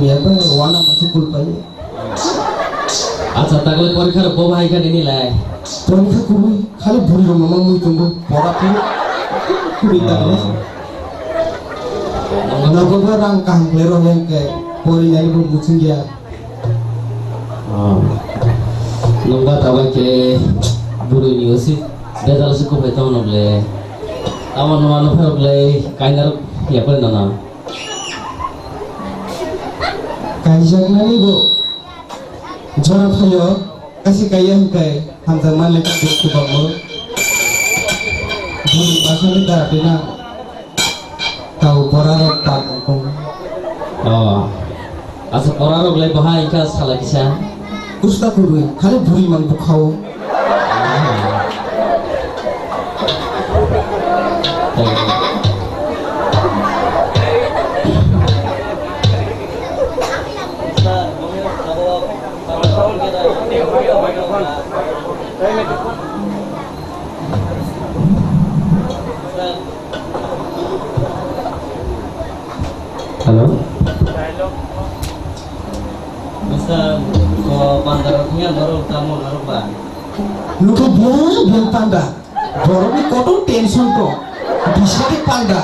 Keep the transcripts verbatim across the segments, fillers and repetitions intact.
Yakbai wana masi kulpai. Acha, tagle porikha rok bo bahai kha nini lai? Porikha kubui khali buri rok mama mui tongo pora puri. Kubui tagle. Oh. Nogo bo rang kaham khlai rok yang ke pori nai bo muchung ya. Oh. Nungba taba ke buri ni usi dejal si kupai tong nogle. Tamo nungba nungba rok lai kaina rok ya pori nana. Kaijaknani bo jora phaio, kasi kaiya hwnkhe hamjakma lekha bo kwbangma. Bini basani da bina tao borarok tak wngkong. Oh. Asa borarok lai bahai kha sala kisa. Usta kubui, khali buri mang bukhao. Hello. Bwsa ko panda rok hiya norok tamo norok ba. Nukho biya biya panda. Borok ni kotor tension to. Bisate panda.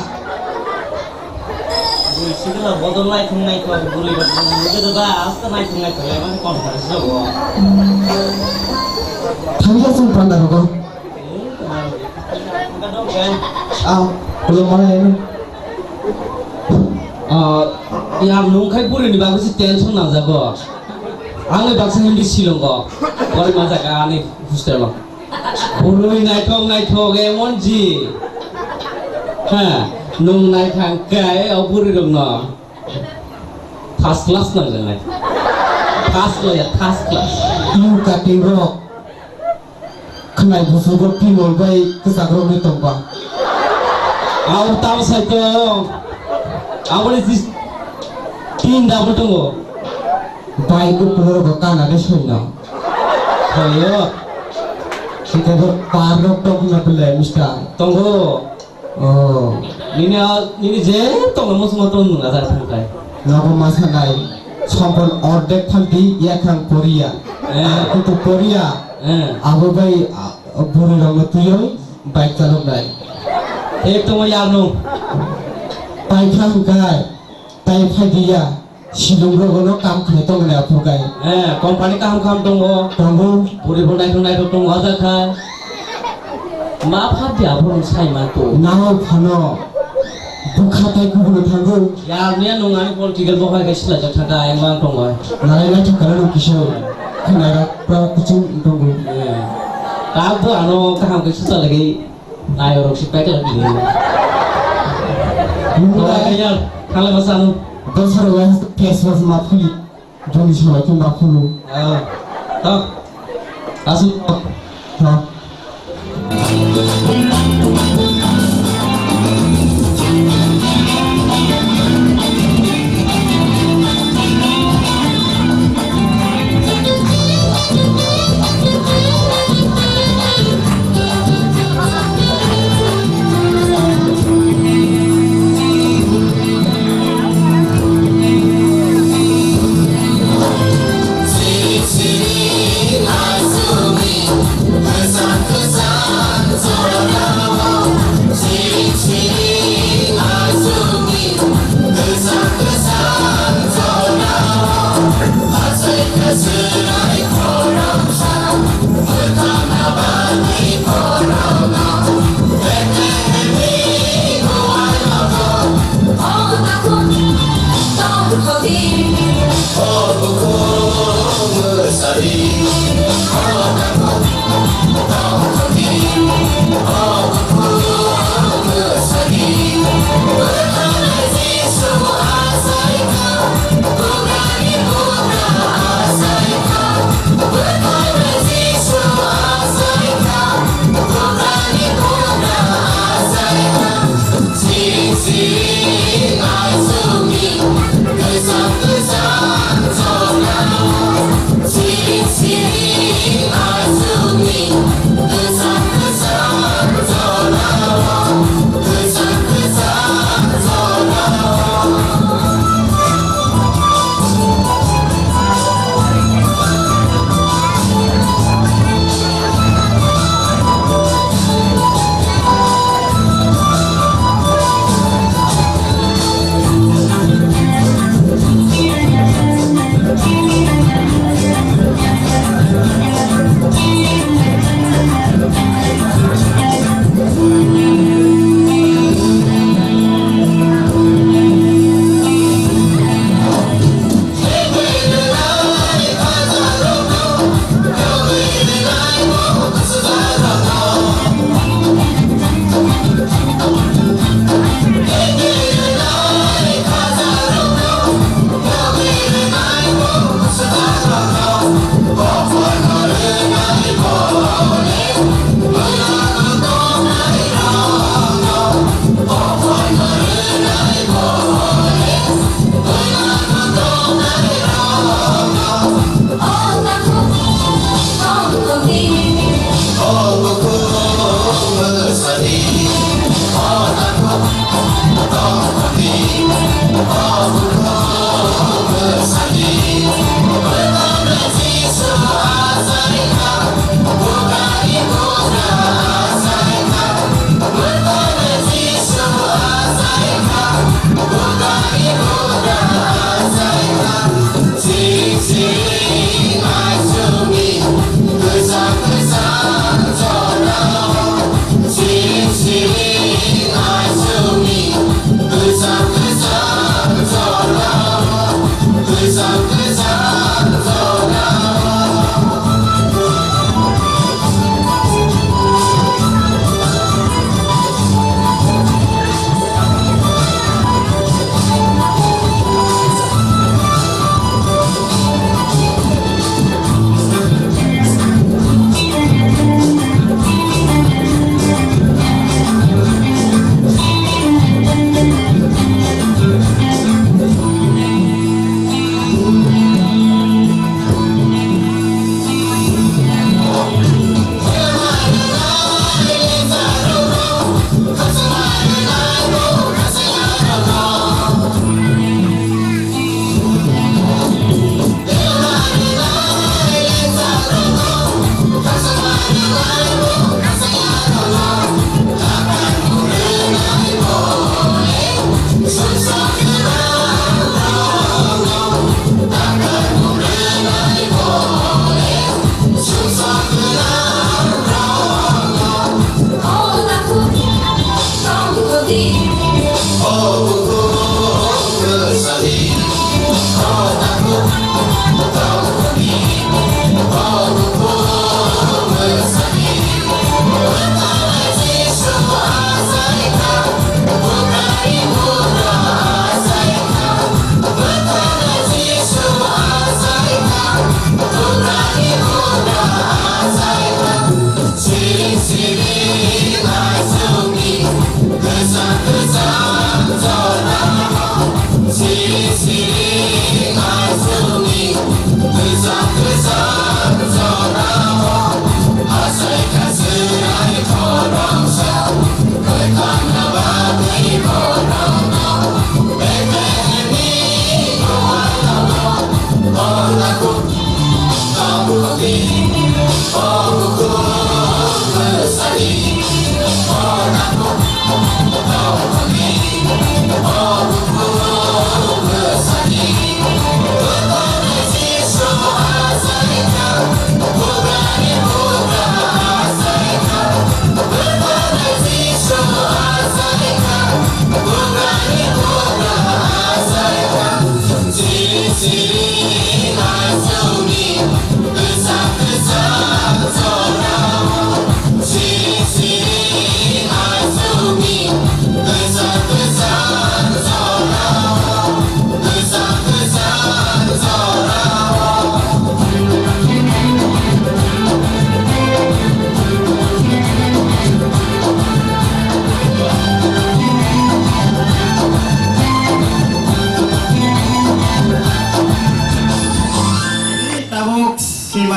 Bui sikla bodol naithok naithok buri rok nukhe da asta naithok naithok lemani conference rogo. Thangya sung panda rogo. Ah, ulo mana ini. Ah, yang nungkhai buri ni bagus tension nangjago. Ang baksa hindi silongo. Bori majaga ani hostel o. Buri naithok naithok emon ji. Ha, nung naithang kai o buri rok no. First class nangjaknai. First lo ya, first class. Yung kating rok. Khnai busugo pimol bai kwchak rok ni tongba. Ang tamo sai to. Aboni jis tin double tongo. Bai ko puro rok kana de soino. Hoyo. Sita do par rok tong na bele mister. Tongo. Oh. Nini a, nini je tongna muchungma tong nung ajar thangkai. Nogo masa nai. Sompon ordek phalti yakhang poriya. Eh. Ar kutu poriya. Eh. Abo bai, a, buri rokno tuyoi bike chalok nai. Ek tongo yar nung. Paikha hwngkai. Tai phai diya. Silung rogo no kam khlai tong le aphuru kai. Eh, company kaham kaham tongo. Tongo. Buri bo naithok naithok tongo aja kha. Ma phat di aphuru sai ma to. Nao phano. Bukha tai kubuno thango. Ya, niya nung ani political bo hai kai sila jak thaka, yang mang tongo. Nalai lai thaka no kiso. Khana ra pra kuchung tongo. Eh. Ta bo ano kaham kai sila lagi. Nayorok si paikla bini. Nunggu. Kaya, kala masanu. Dosar wes face wash ma phuli. Joni sima ki ma phulu. Ah. Ah. Asu. Ha.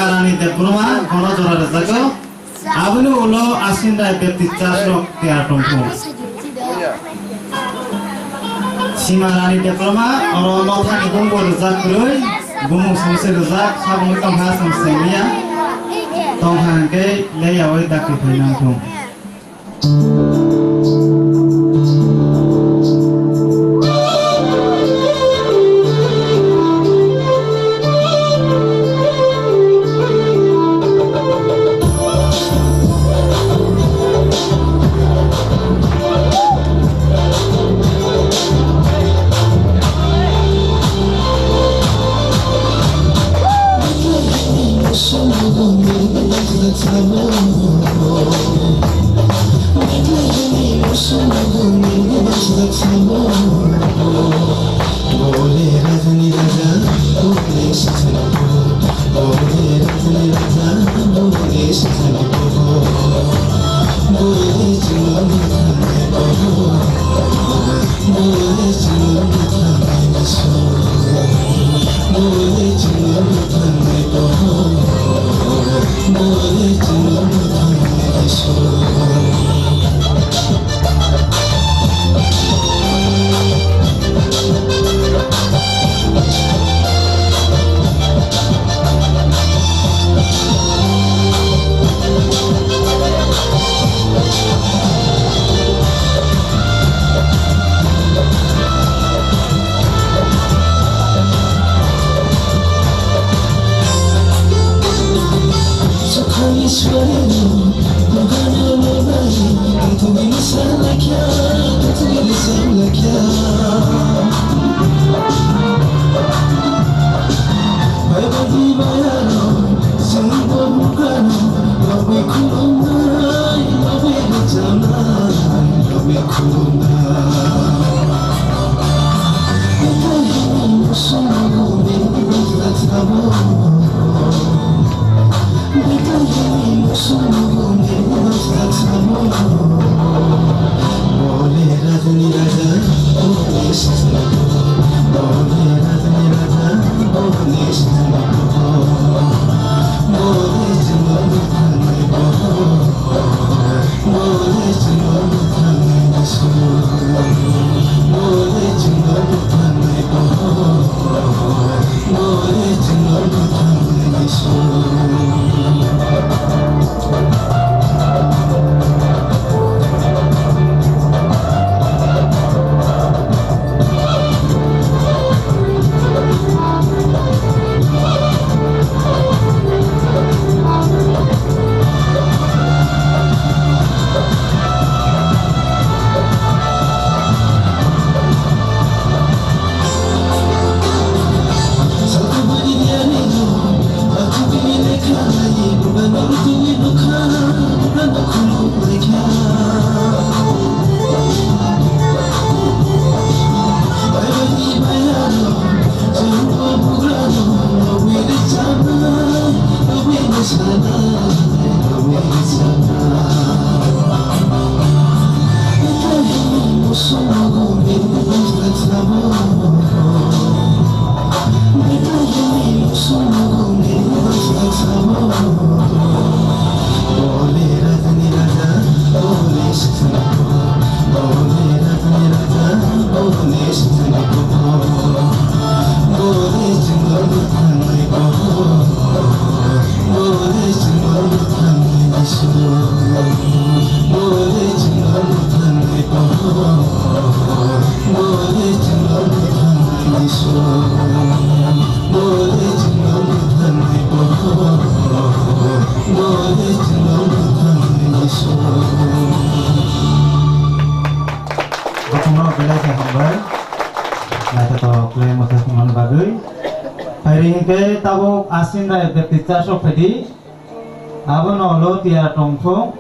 Rani Debbarma, gono jora rwjago. Aboni ulo Asin Rai Baptist Church rok tiyar tongkhu. Sima Rani Debbarma, oro nothani bumbo rwjak kwrwi, bumung songse rwjak, sabungni tongkha song sengya, tongkha hwnkhe leyaui dakti phainang thung. Jotono belai khe hambai. Naithotok khlai mwthangmani bagwi. Phairi hinkhe tabuk Asin Rai Baptist Church-o phaidi. Abono ulo tiyar tongthung.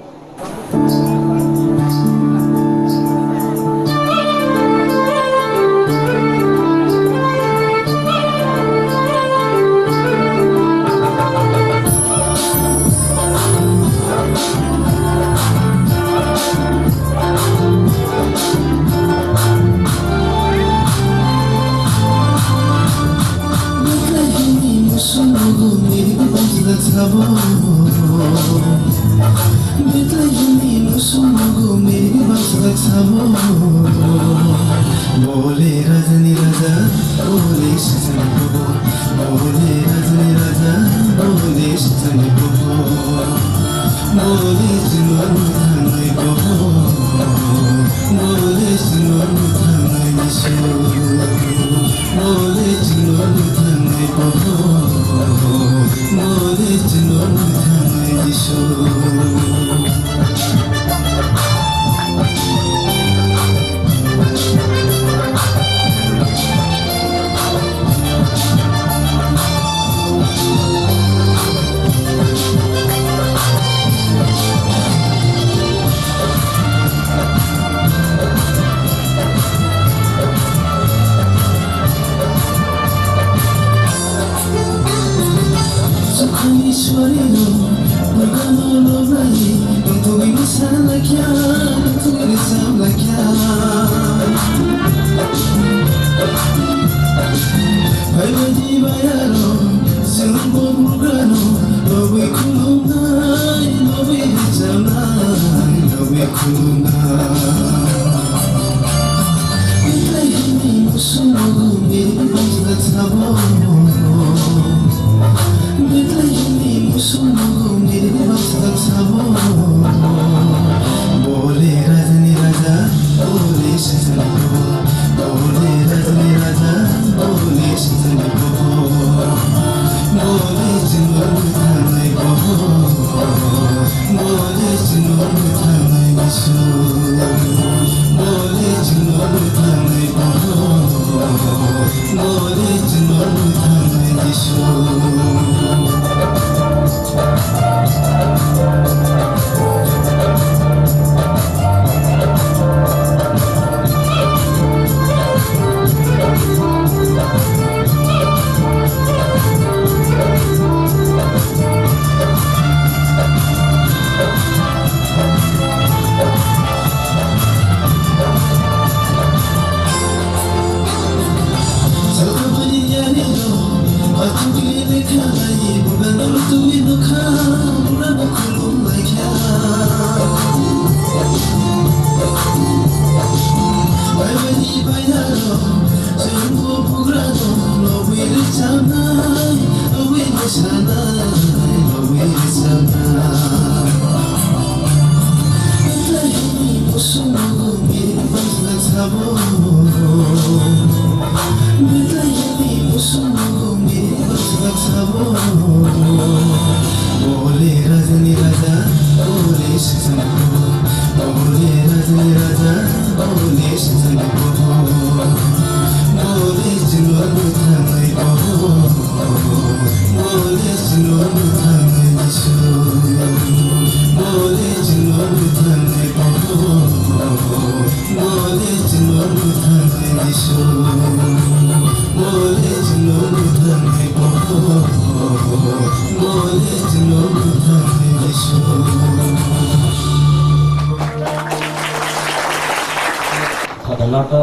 Khotoma khe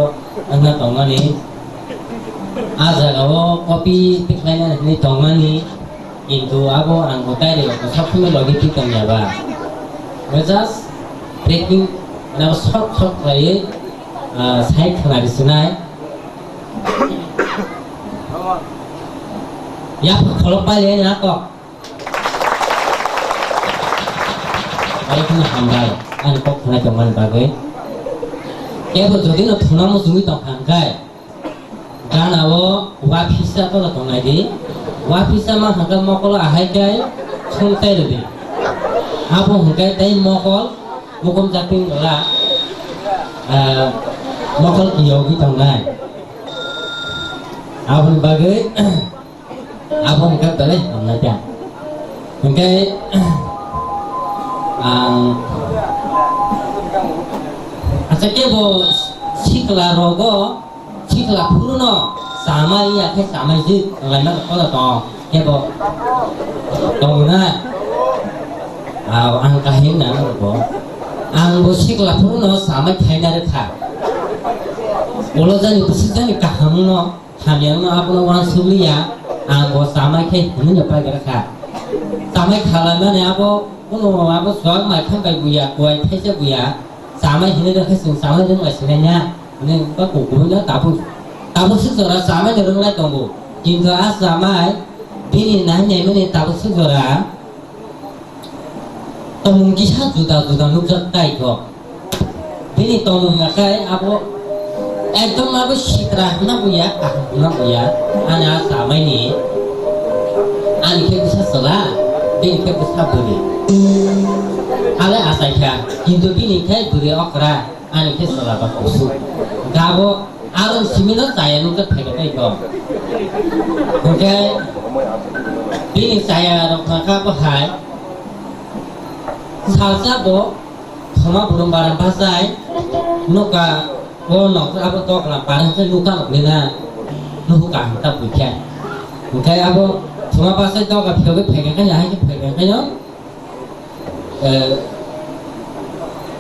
wngna tongmani, a jagao copy tikhlaina hinwi tongmani, kintu abo ang bo direct rokno sob somoi logi twi tongya ba. Bo just breaking na short short khlaiwi, ah, sai khna bisinai. Yapha kholok pai le na kok. Bai kheno hambai, ani kok khwnai tongmani bagwi. Kebo jodi no thuna muchungwi tongkha hwnkhe, gana o uaphisa kono tongnai di. Uaphisa ma hwnkhe mokolo ahai khe sung tai rwdi. Abo hwnkhe tei mokol mukum jakti wngla, ah, mokol kiyogwi tongnai. Aboni bagwi Abo hwnkhe belai hamnai kha. Hwnkhe ang, acha, kebo sikla rogo, sikla phuru no chamai ya khe chamai jik wnglaina kono tong, kebo tong na. Aw, ang kahim na bo. Ang bo sikla phuru no chamai khaina rwkha. Ulo jani bwswk jani kaham no. Hamyangno abono uansukliya, ang bo chamai khe hinwi no paigra kha. Chamai khalaimani abo, kuno abo swk mai khambai buya, kuai thaisa buya, chamai hinwi rwkhe chwng chamai rwngma sinai ya, hwnwi ba kukuino tabuk. Tabuk swk jora chamai ni rwnglai tongo, kintu a chamai bini nai naimani tabuk swk jora tomung kisa juda juda nukjak tai kho. Bini tomung nakhai abo ekdom abo sitra hwnna buya, kaham hwnna buya, ani a chamai ni, ani khe bwsa chwla, bini khe bwsa bwrwi. Ale achai kha, kintu bini khe bwrwi okra. Ani khe chwla ba kusu. Gabo aro simino chaya nukjak phaikha tei kok. Hwnkhe bini chaya rok kha bo hai. Salsa bo thoma burum baram bachai nukha o nok abo tokla parang se nukha nukli na nuhu kaham ta buikha. Hwnkhe abo thoma bachai tokla phiyogwi phaikha khe ahai khe phaikha khe no. Eh,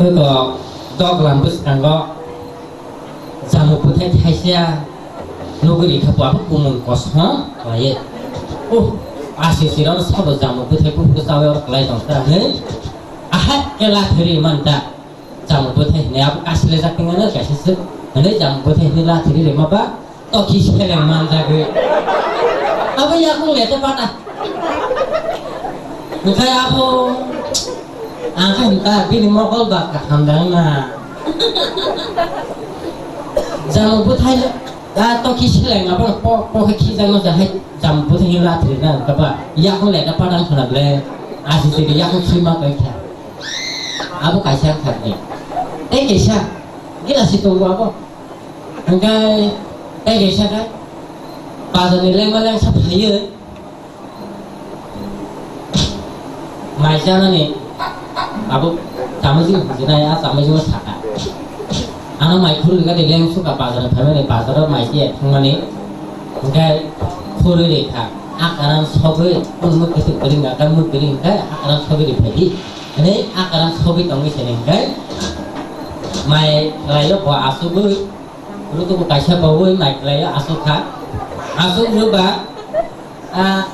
eko doglam bwskango jamuk bwthai thaisa nugwi rikha bo abo kumung kosom khlaiwi. Oh, asi sirok sabo jamuk bwthai buphuru chawi oro kwlai tong ta hwnwi. Ahai khe lathwi ri man ta. Jamuk bwthai hwnwi abo kasilajak tongmani kaisa swk hwnwi jamuk bwthai hwnwi lathwi ri rima ba. Toki seleng manjagwi. Abo yakung lete pata. Hwnkhe abo ang khe hwnka bini mokol ba kaham dang na. Jamuk bwthai a toki seleng abo po po khe khijakno ja hai jamuk bwthai ni lathri na hwnka ba yakung lete pata khna ble. Asi sidi yakung sima kai kha. Abo kaisa khatni. Tei kaisa gilasi tongo abo. Hwnkhe tei kaisa khe bazarni lengma lengsa phaiwi mai chanani abo tamaijwk hwnjinai a tamaijwk saka. Ano mai khurwi gade leng suka bazar phaimani bazaro mai se thangmani hwnkhe khurwi rikha akaran sogwi muk kisu kwrwng kha muk kwrwng khe akaran sogwi riphaidi hwnwi akaran sogwi tongwi sini hwnkhe mai khlaio bo asugwi rutubu kaisa bogwi mai khlaio asukha asuk rwba. A,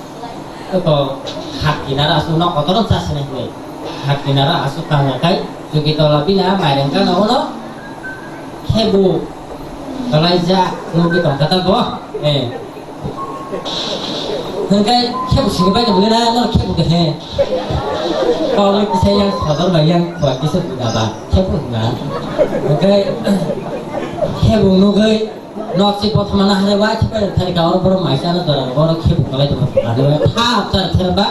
eko, hak kinaro aswk no kotor wng chasini hinwi. Hak kinaro aswk tangma kai, chuki tola bini a mairang gana uno khebu kwlaijak nugwi tongkha ta bo. Eh. Hwnkhe khebu sini bai tongwi na, no khebu de he. Kolwi kisa yang sodor bai yang khua kisa buda ba. Khebu hwnna. Hwnkhe khebu nugwi Nok si kothoma na hare wa khipe thari ka oro borok mai chana dora oro khipe kalai tongma thari wa thap char thar ba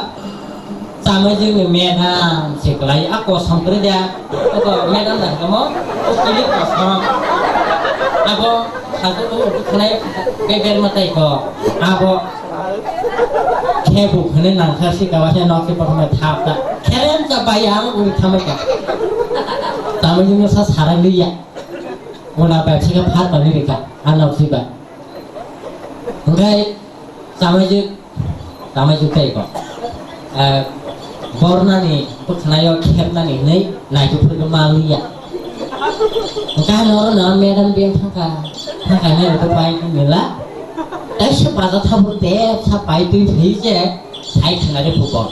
chamai jing ni madam si kalai a kosom kre dia. Oko madam da kamo o kili kosom abo hajo o khalai beber matai ko abo khebu khane nangkha si kawa se nok si kothoma thap ta kherem cha bai ang uri thamai ka chamai jing sa sarang liya. Mona bai thika phat tongwi rikha, a nok si bai. Hwnkhe chamaijuk, chamaijuk tei ko. Eh, bornani bwkhwnaio khepnani hwnwi naituk phuru ma liya. Hwnkhe ano oro no madam beng thangkha, thangkha nai rwkhe pai nila. Tei se baja thabu de sa pai twi thwi je sai khna re phuko.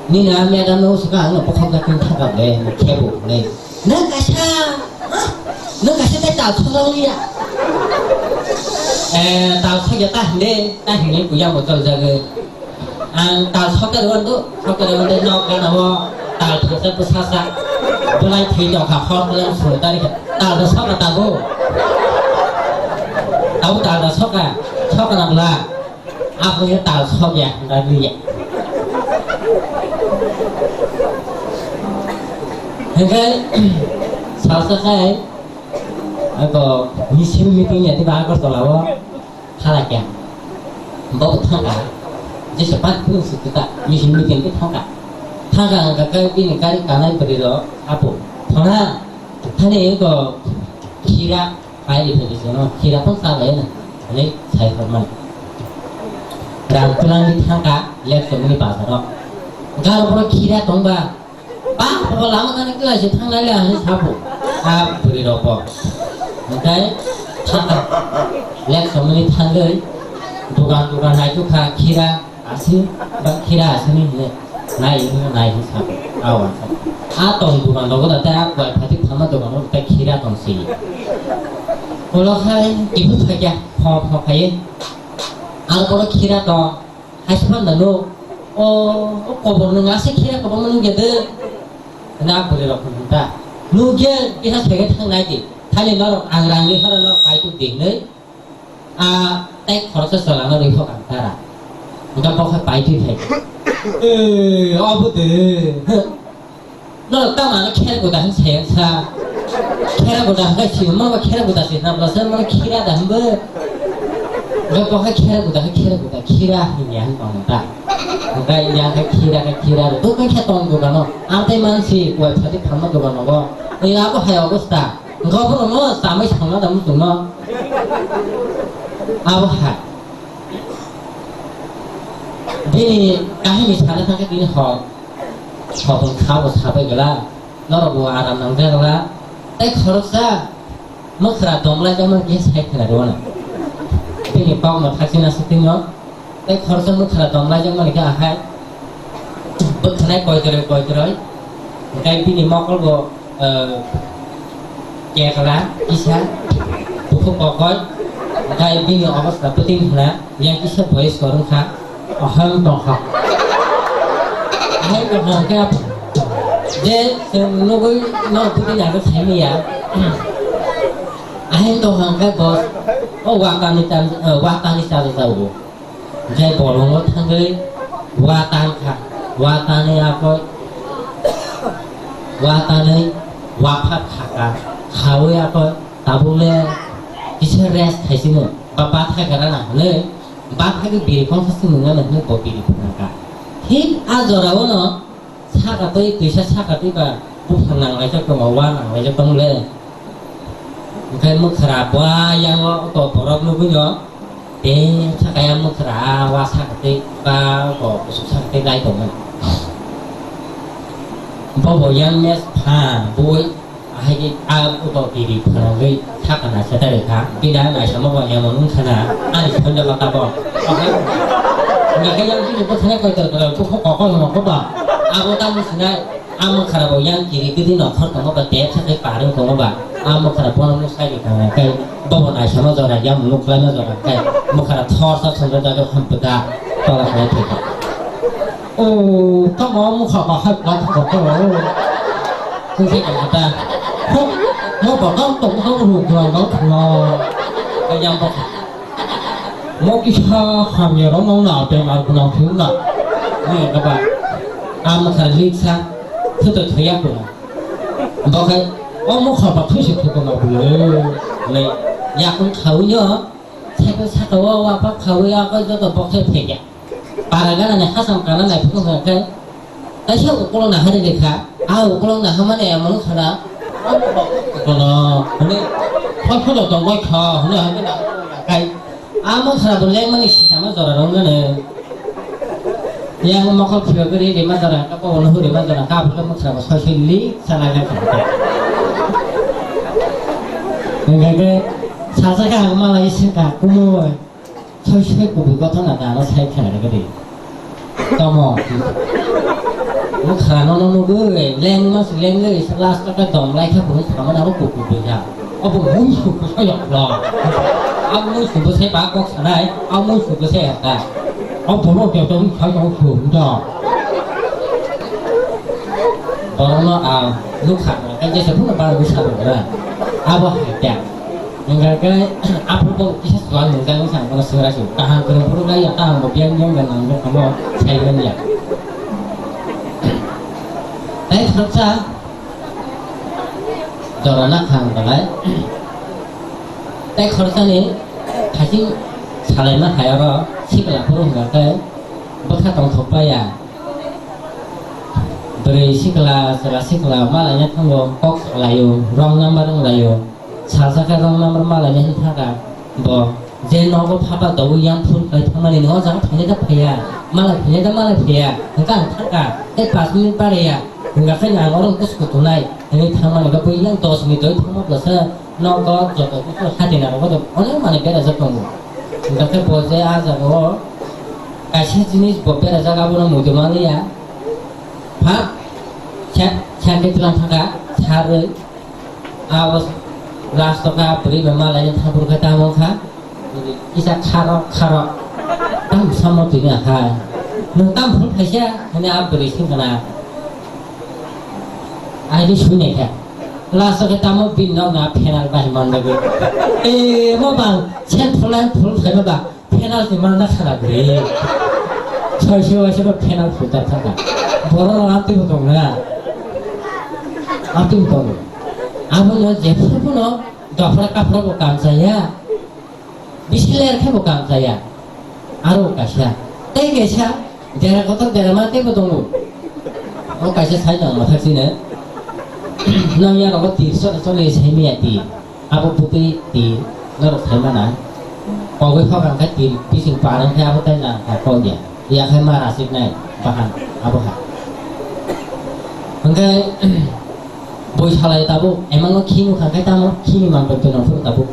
Nini a madam no swkang ano bokhok jakhe thangkha de khebu hwnwi. Nwng kaisa, ha? Nwng kaisa tei tal sokjak liya. Eh, tal sokya ta hinde, ta hinde puya bo chol jagwi. Ang tal sokya rw do, sokya rw do nok gana o tal thangsa bwsasa. Bulai thwi tongkha hor bulan suru tarikha. Tal da sokna tabuk. Tabuk tal da sokya, sokna bwla. Ako ya tal sok ya, nda ya. Hingke salsa kai, ako misil meeting ya tiba Agartala o, halak ya. Bo thangka, jesa pat pun si kita misil meeting ke thangka. Thangka angka kai bini kari kanai beri lo, apo. Thona, thani ko khira. Pai ri phai sino, khira tong sa lai na, hwnwi sai khormani. Rang twlang di thangka, lek tongmani bazaro. Galo boro khira tongba, ba, boro lama gana kla se thang lai le, hwnwi sabu. A bwrwi rok bo. Hwnkhe thangka, lek tongmani thangwi, dugan dugan naitukha, khira, Asi, ba khira asini hine, nai hine, nai hine sa, awa sa. A tong dukan rogo da, tei a kuai phatik thangma dukan rogo tei khira tong si. Ulo khai kiphil phaikya, pho pho phaiwi. Ang bono khira tong, haisi phanda nuk. O, o kobor nwng ase khira kwbangma nukya de. Hwnwi a bwrwi rok hwn ta. Nukya kisa sengwi thang nai di. Thani norok ang rang ri phano norok kaitor di hwnwi. A tei khoroksa chwla no ri phok ang tara. Hwnkhe bo khe pai twi phai. Eh, obo de. Norok tamo ano khera kuda hwn sayang sa. Khera kuda hwn khai sima, mama khera kuda se hwnna bwlasa mama khira da hwnbo. Hwnkhe bo khai khera kuda khai khera kuda khira hwnya hwn tong ta. Hwnkhe ya khai khira khai khira rw. Dukha khe tong dukano. Amtei mansi kuwai phati phalma dukano go. Oi abo hai obosta. Hwnkhe obo no chamai songna da muchungno. Abo hai. Bini kahini sana thangkhe bini hok. Sotong kha bo sabai gla, norok bo aram nang jak gla. Tei khoroksa mwkhra tong lai jak mani khe sai khwna rw no. Bini kok no thakchina se twi no. Tei khoroksa mwkhra tong lai jak mani khe ahai bwkhanai koitoroi koitoroi. Hwnkhe bini mokol bo, eh, kekla kisa bukhuk kokoi. Hwnkhe bini obosta bwtwi hwna yang kisa boyes kwrwng kha. Ahai wng tongkha. Ahai wng tongkha hwnkhe je chwng nugwi no bwtwi nangkhe saimanya. Ahai wng tongkha hwnkhe bo o watani tan, eh, watani chajak jago. Hwnkhe bolongo thangwi wa tan kha. Wa tanwi akoi wa tanwi wa phat kha kha. Khawi akoi tabukle kisa rest khaisingno ba bathai kwrwna hwnwi. Bathai khe biri khongsa se nwngnani hwnwi bo biri phunukha. Thik a jorao no saka twi twisa saka twi ba buphang nanglaijak tongo, wa nanglaijak tongo le. Hwnkhe mwkhra bua yango to borok nugwino tei saka yang mwkhra a wa saka twi ba bo kusuk saka twi lai tongmani. Bobo yang mes pha bui. Ahai khe a utok tiri phwrwngwi sakha naisa ta rwkha. Bini ang naisamo bo emon wngkha na, ani phone jagao tabok. Hwnkhe yang bini bwkhani koitor koitor bukhuk kokol hwnwi koba. Abo tamo sinai, a mwkhra bo yang tiri bini nokhor tongo ba, tep sakhe par wng tongo ba. A mwkhra bono mwsai rwkha khe bobo naisamo jora, yang nuk khlaima jora khe mwkhra thor sa songwi dagwi hampwta tola khlai thwikha. O, tamo mokha bahai plat koko. Kungsi kata. Ho, mo bakal tong tong ru grang grang thula. Kayang bak. Mo kisa hamya ro mo na bemar gunang thula. Ni kaba. Am kha liksa. Thuto thuya ko. Bakai. O mokha ba thusi thuko na bule. Le. Yakung thawi yo. Seko saka o wa pa khawi ya ko joto bokse phekya. Para gana ni hasam kana nai phung kha khe. Kaisa ukolog nahari de kha. A ukolog nahamani emon khana. Kono hone phol phol tong bai kha hone hane na kai. Amo khara bo leng mani sisama jora rong gane. Yang mokol phiyo gari de ma jora ka ko no hure ma jora ka phol mo khara bo soi soi li sana ga kha. Ngai ke sasa ka ma lai sing ka kumo. Soi soi kubui gotho na dano sai khela rega de. Tomo. Mo khara no no nugui, leng mas leng le, last ka dom lai kha bung khama na bo kubui ya. Obo mui su ku soi yok lo. Am mui su bo sai ba kok sanai, am mui su bo sai ka. Obo no ke dom sai no su do. Borokno ang nukha, ang jesa phano ba nukha rwkra. Abo hai khe. Hingkha khe, aphuru bo kisa chuwak nungjak wngkha, ang bono swngrai se. Kaham kwrwng phuru khlai ya, kaham bo biyang biyang gwnang wngkha, omo sai manya. Tei khoroksa jora nakha ang belai. Tei khoroksani thaiching salaima hai oro sikla phuru hingkha khe bwkha tongthok paiya. Bwrwi sikla, chwla sikla malaina thango, kok salaio, wrong number wnglaio. Salsa khe wrong number malaina hinwi thangkha bo. Je nogo phapa dogo yang phone khlai thangmani, "Nw o jaga phainai da phaiya, malai phainai da malai phaiya," hwnkha ang thangkha. Tei pash minute baraiya, hwnkha khe ang oro kusu kutunai hinwi thangmani, bo yang dos minute doi thangma bwsa nogo joto kusu hati narogo do onek manwi berajak tongo. Hwnkha khe bo je a jagao kaisa jinis bo berajak abono muitu manliya. Pha, khe, khe, khe tlang thangkha, sarwi, abo, Last o kha bwrwi bai malaini thangphuru khe tamo kha. Kisa kharo kharo. Tam samo tini akhai. Nwng tam phuru phaisa hwnwi a bwrwi sing kana. Aidi sui nai kha. Last o khe tamo bini nok na phenal bai man bagwi. E mo bang sen phulai phul khai ba. Penalty manna khana bwrwi. Soiso waisa bo penalty putar thangkha. Borok rok amtwi bo tongna. Amtwi bo tongo. Abono jephuru bono dophra kaphra bo kam chaya. Bisi ler khe bo kam chaya. Aro kaisa. Tei kaisa dera kotor dera ma tei bo tongo. O kaisa sai tong mathak sine. Nang ya rogo tir so so le sai miya ti. Abo bwtwi tir norok sai mana. Kogwi phokang khe tir bising parang khe abo tai nang kha kok ya. Ya khe ma rasik nai bahan abo ha. Hwnkhe boi salai tabuk emango khini kha khe tamo khini mang bai twi nang phuru tabuk.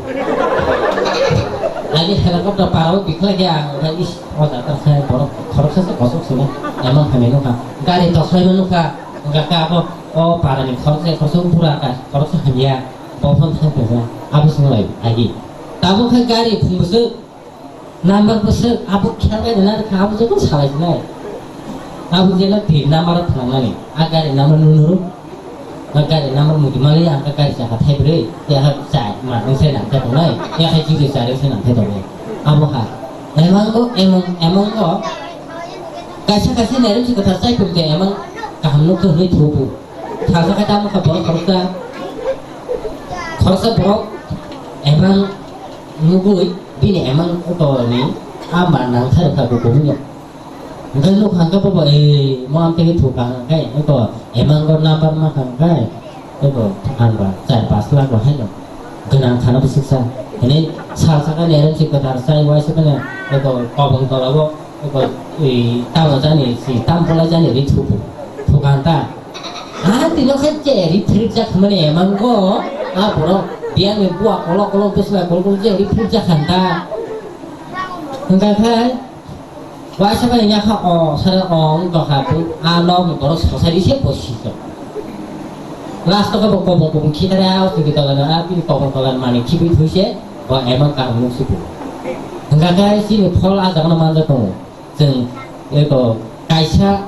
Ani helicopter parao bikhlai khe ang khe is o jata khe borok khoroksa se kosok sima emang hamya nukha. Gari toslai ma nukha. Hwnkhe abo o parani khoroksa khoroksa pura ka khoroksa hamya. Bophang thang tongkha, abo swng lai agi. Tabuk khe gari phung bwswk, number bwswk, abo khe bai rwna rwkha, abo joto salai sinai. Abo jeno thik number o thwlangnani, a gari number nunu rw, ba gari number muitu mali ang khe gari chakha thai brwi, ya kha chai ma wng se nang khe tongnai, ya kha chiri chari wng se nang khe tongnai. Abo kha, emango, emang, emango, kaisa kaisa nerem si kwthar chai phuru khe emang kaham nukha hwnwi thubu. Salsa khe tamo kha borok khoroksa, khoroksa borok emang nugui bini emang utoni a ma nang thai kha bo kubuino. Hwnkhe nuk hwnkhe bobo, "Ei, mo amtwi khe thuk ang khe, eko emang go number ma kha khe, eko thang ba char pas lakh bo haino gwnang khana bwswksa." Hwnwi salsa khe nerem si kwthar chai uaisa khe eko kobong tola o Eko, ei, tamo jani si, tam pola jani ri thupu. Thukanta. Ah, tino khe je ri phrik jak mani emango. Ah, borok, biang ni bua kolok kolok bwsla kolok kolok je ri phrik jak khanta. Hwnkha khai, waisa bai nya kha o, sara o, wng tong kha, ah, nok ni borok sosari se bosi tong. Last o khe bo kobong kobong khitare, ah, o twi tola no, ah, bini kobong tola ni manwi khibwi thwi se, bo emang kaham nuk si bu. Hwnkha khai, chini phol ah jaga no manja tongo. Chwng eko kaisa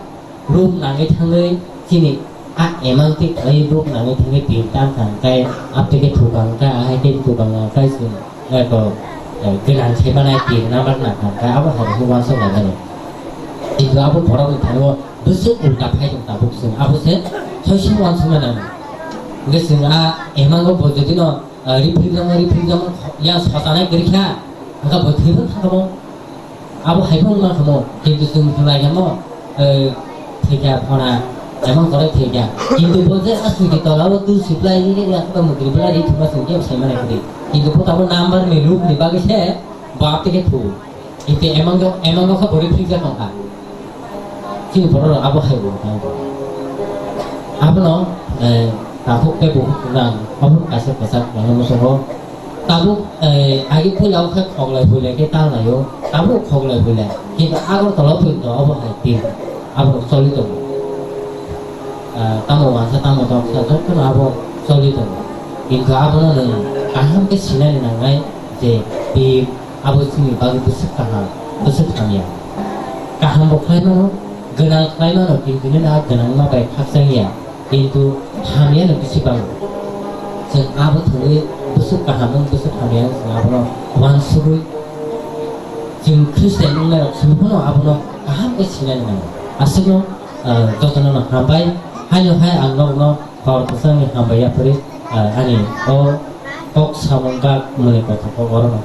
room nangwi thangwi chini a amount twi khlai room nangwi thangwi tin tam thang khe aptwi khe thukang khe ahai khe thukang khe chwng eko, eh, gwnang khe mannai tin number nang thang khe abo hai khe uansuk lai mani. Kintu abo borok ni thani o bwswk ulta phai tong tabuk chwng abo se soisu uansuk nai nango. Hwnkhe chwng a amount o bo jodi no, eh, refund jamo refund jamo yang sotanai kwrwi kha hwnkhe bo thwi bo thang kha bo. Abo hai phano wngma kha mo, kintu chwng hwnlai kha mo, eh, thwikha phona, emang korai thwikha. Kintu bo je a swiki tola o twi siplai ni ya kha mukri bwla ri thuma chwng kebo sai mani kwrwi. Kintu bo tabuk number ni loop ni bagwi se bo aptwi khe thu. Kintu emang go, emang go kha bo ri phikjak tong kha. Chini borok rok abo hai bo. Abono, eh, takhuk tei bukhuk rang, obo kaisa kwchak kwlangma tongo. Tabuk, eh, agi puila o khe khoklai phuilai khe tal naio, tabuk khoklai phuilai. Kintu Agartala o phuito obo hai tin, aborok choli tongo. Ah, tamo wansa tamo toksa jotono abo choli tongo. Kintu abono nwng kaham khe sinani nangnai je tin abo chini bagwi bwswk kaham, bwswk hamya. Kaham bo khlai mano, gwnang khlai mano, kintu nini a gwnangma bai khakchang ya. Kintu hamya no bisi bango. Chwng abo thangwi bwswk kaham wng, bwswk hamya wng, chwng abono uansugwi chwng Christian wngnai rok chwng phano abono kaham khe sinani nango. Aswkno, ah, jotono no hambai, haino hai ang nokno hor kwchangni hambai yaphari, ah, ani o kok samung bak mwnwi kothok kok orono.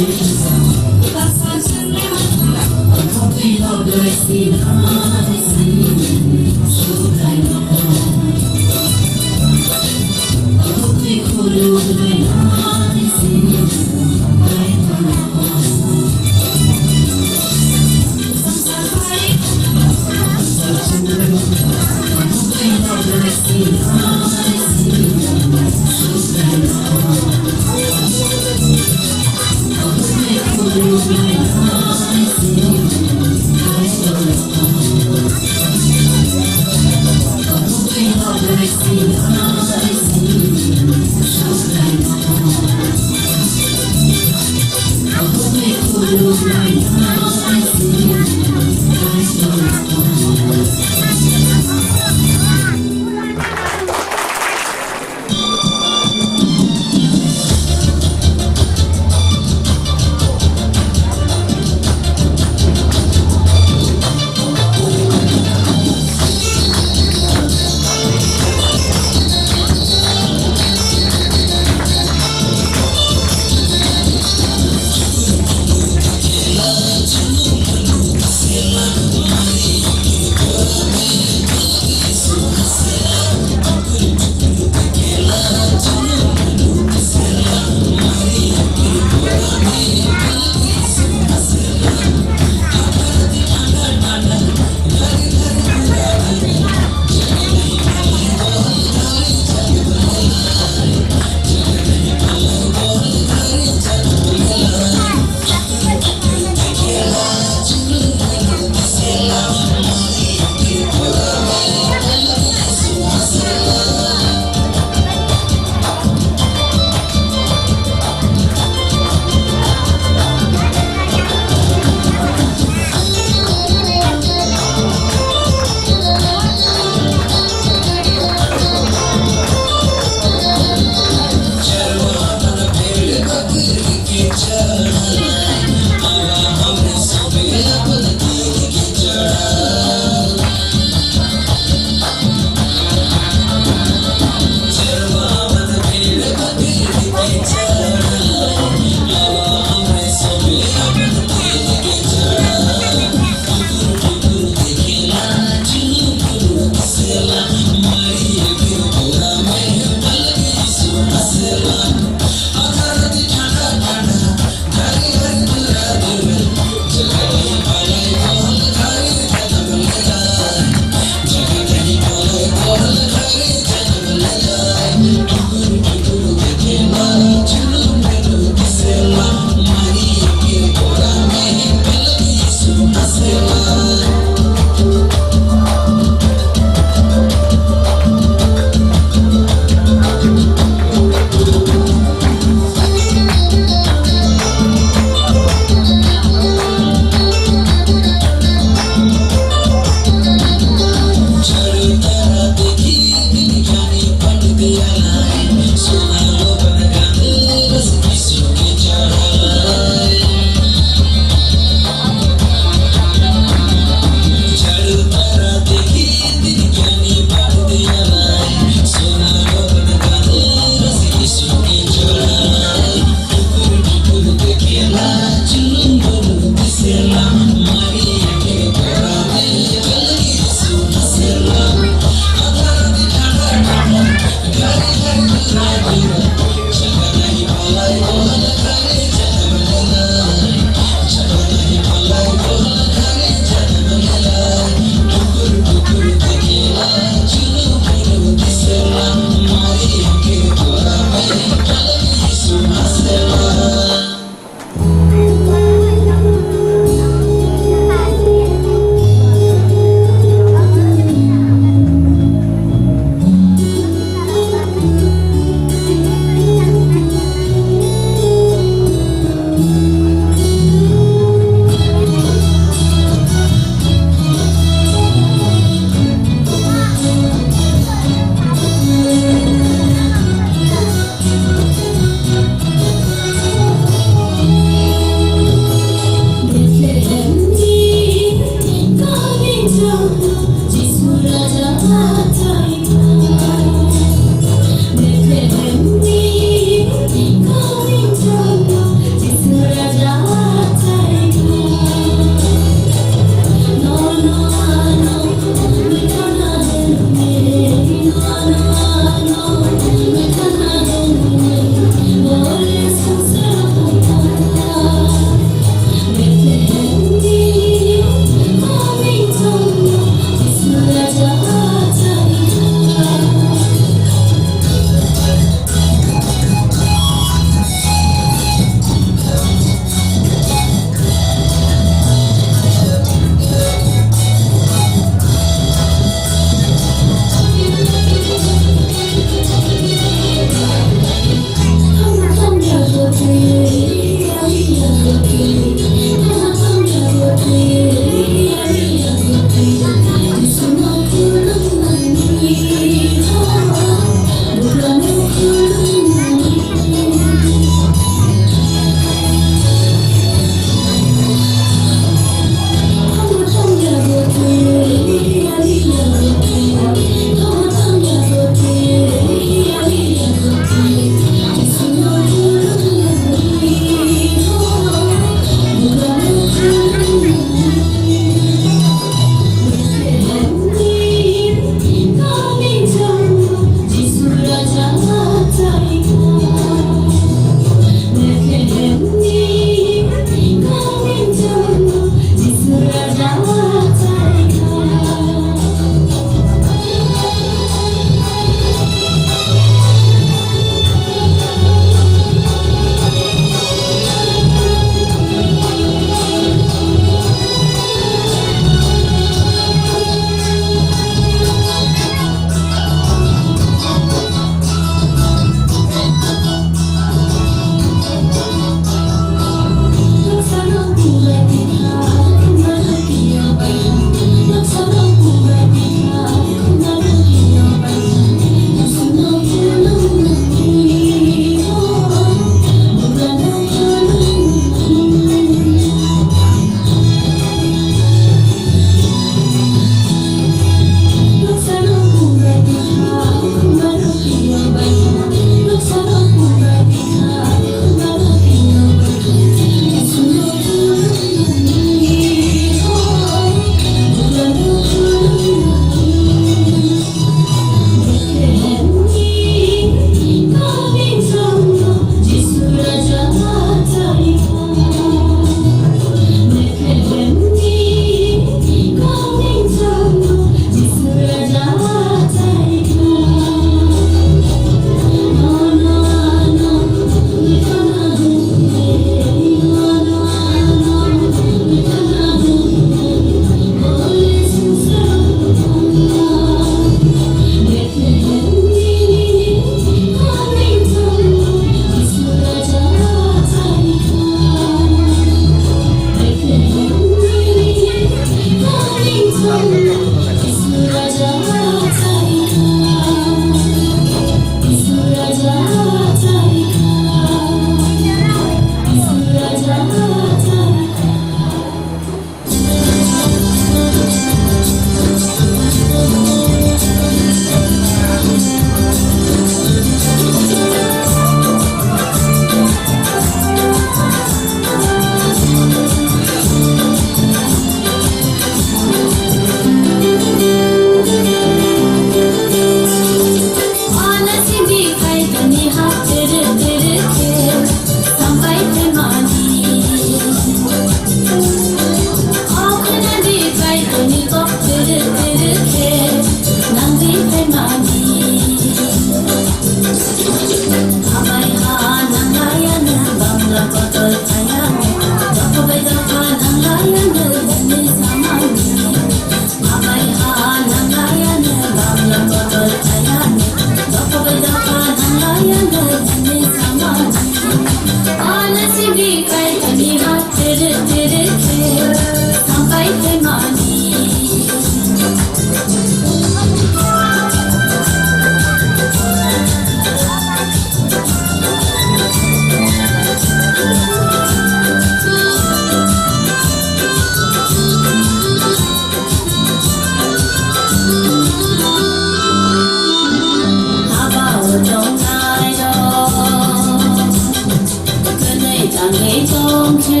Kwnwi tangwi tongkhe,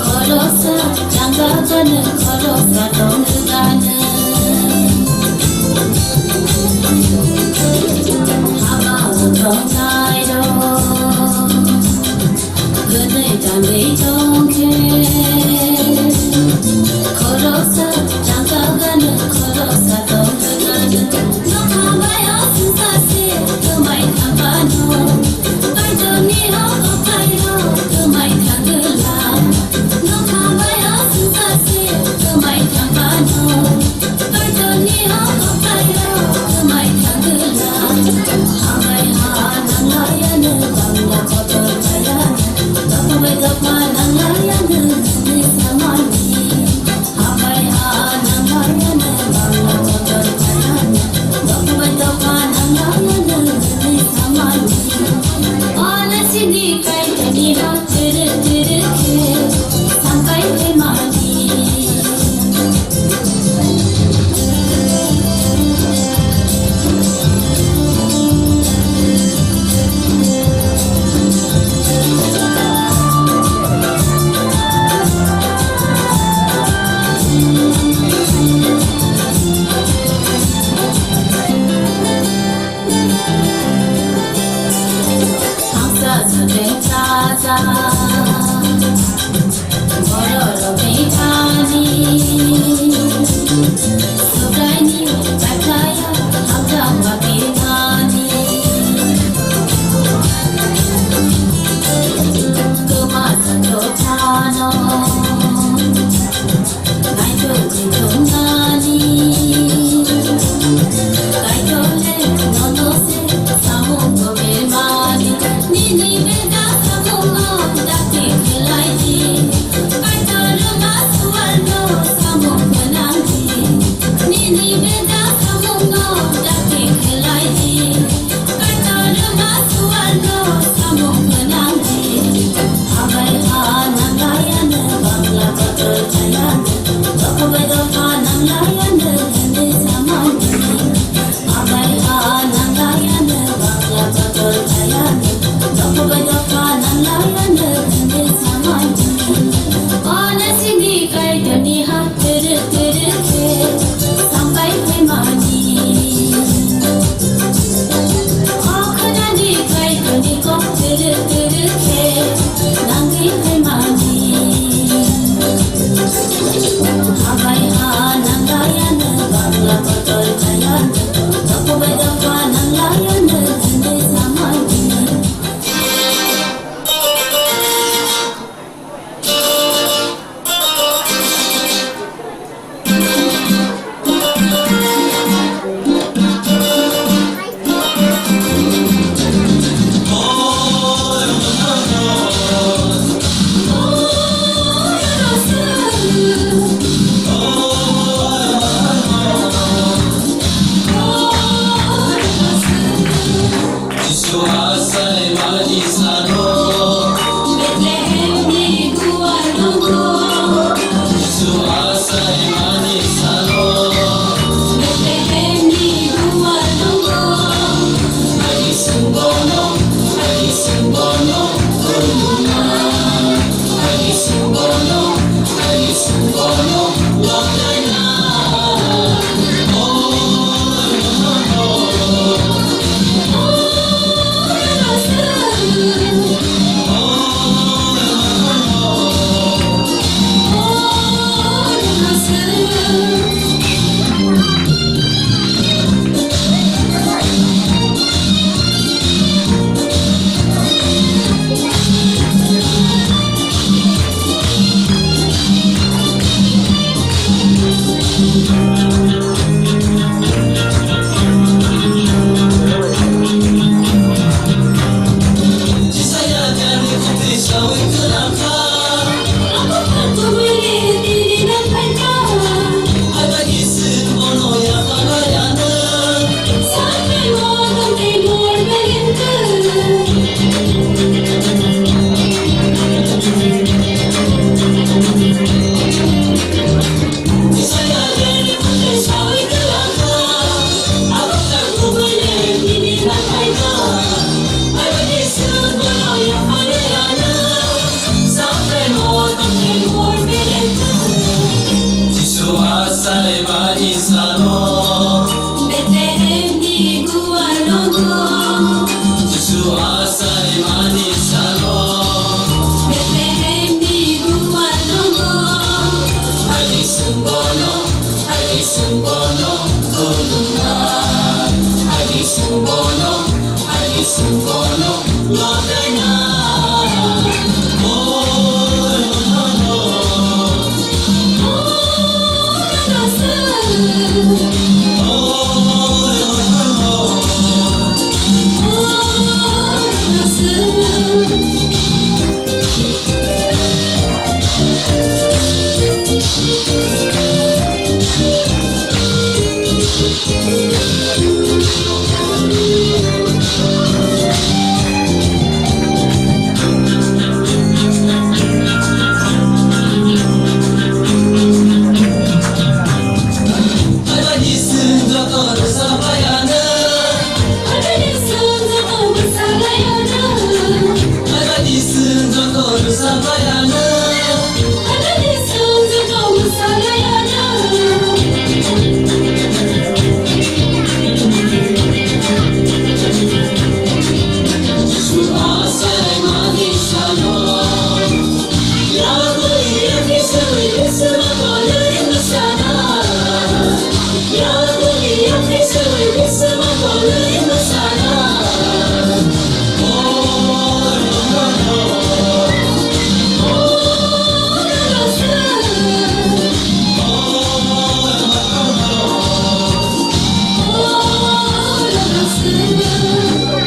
khoroksa changkha kwnwi, khoroksa tongkhe kwnwi. Hama o tongnairok, kwnwi tangwi tongkhe, khoroksa changkha kwnwi, khoroksa tongkhe kwnwi.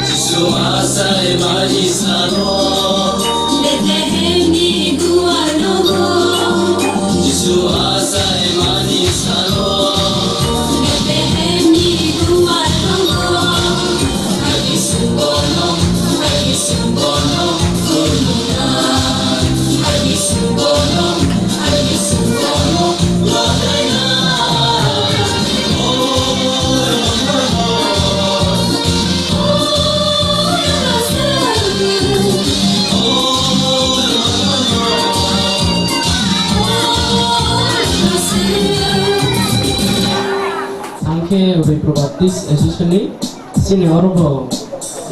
Jisu asai mani salo. Bethlehemni duar rogo. Jisu asai mani salo. Bethlehemni duar rogo. Agi sumbono, agi sumbono, kuruna. Agi sumbono, agi sumbono, lodaina. Ang khe Udaipur Baptist Association ni, chini oro bo,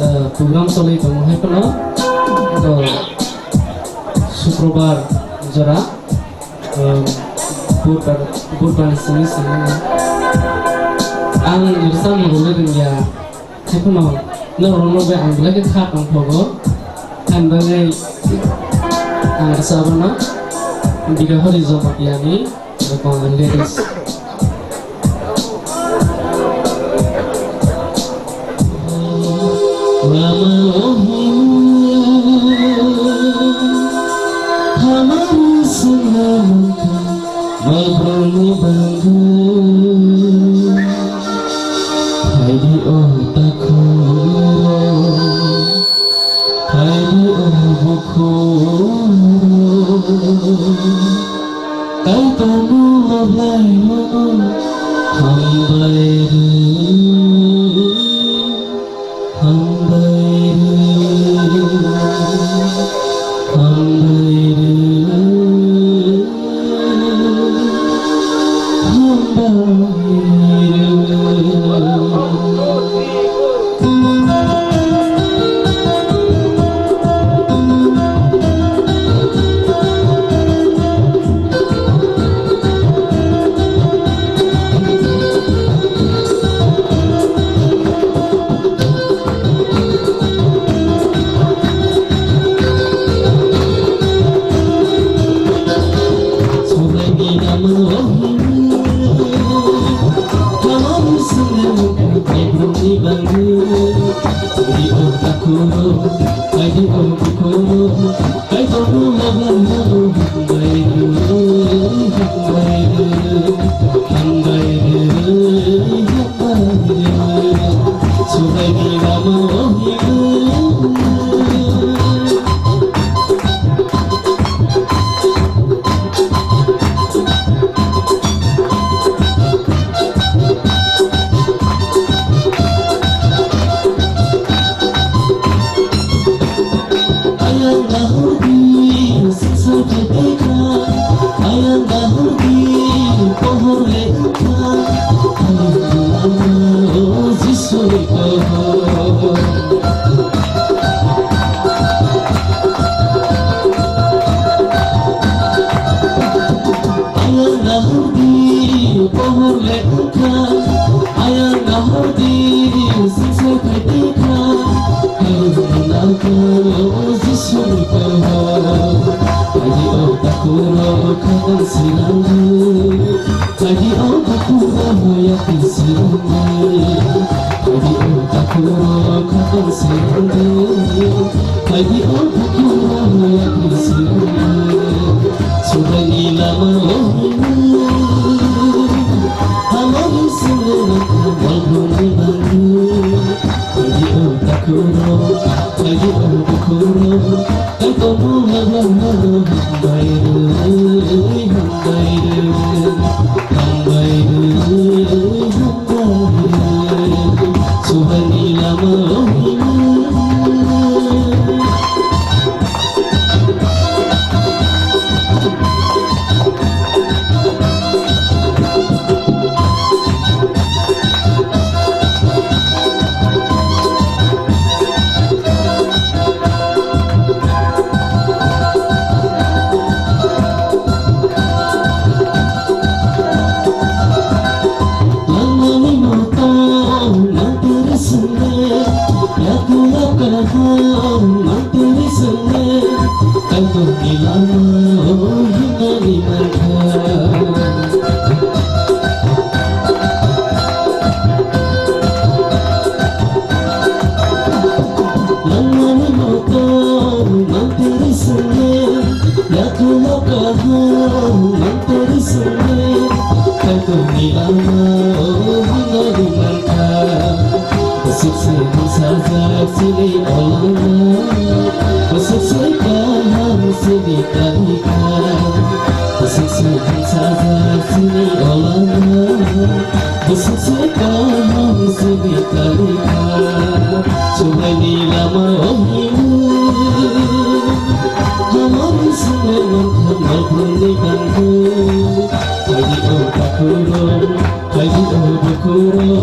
eh, program choli tongo hai phano, to Sukrobar jora, eh, Budbar, Budbar ni simi simi ang rwchapmung rwna rwngya. Haiphano norok nugwi ang belai khe kha tongthogo. Ang bagwi ang rwchapmano Bidya Hori Jamatia ni lyrics. Lama o hama swnam. Mabrangni bangwi phaidi o takhuk, phaidi o bukhuk, Kaitorno loblai mano hambai rw. Hambai rw, hambai rw, hambai rw. Ayang dahur di sisa ketika, ayang dahur di pohon leka, ayang dahur, oh, Jisu ni pohon. Ayang dahur di Pohor le wngkha, ayang nahor di, singsa khai tongkha. Ayang nahor Jisuni pohor. Agi o takuro khadan sinangu. Agi o takuro yakni sinangu. Agi o takuro khadan sinangu. Agi o takuro yakni sinangu. Subaini lama o himwi. Hamari singni wngkha bolboni mangu. Agi o takuro, agi o takuro. Kaito mungla bangmano hambai rwi, hambai rwi, hambai rwi, hambai rwi. Subaini lama o himwi. Langmani moto mantri sene, yakulo kaham mantri sene, kaitorni lama o hinani mankha. Langmani moto mantri sene, yakulo kaham mantri sene, kaitorni lama o hinani mankha. Bwswk se bwsajak chini olama, bwswk se kaham chini kalikha. Bwswk se bwsajak chini olama, bwswk se kaham chini kalikha. Subaini lama o himwi, hamari swngnai mankha malphurni bangwi. Kaidi o takuro, kaidi o bukuro,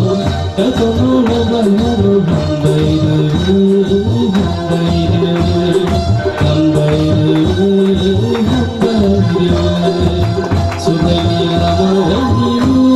kaitono lama yaro hambai rwi, hambai rwi, hambai rwi, hambai rwi. Subaini lama o himwi.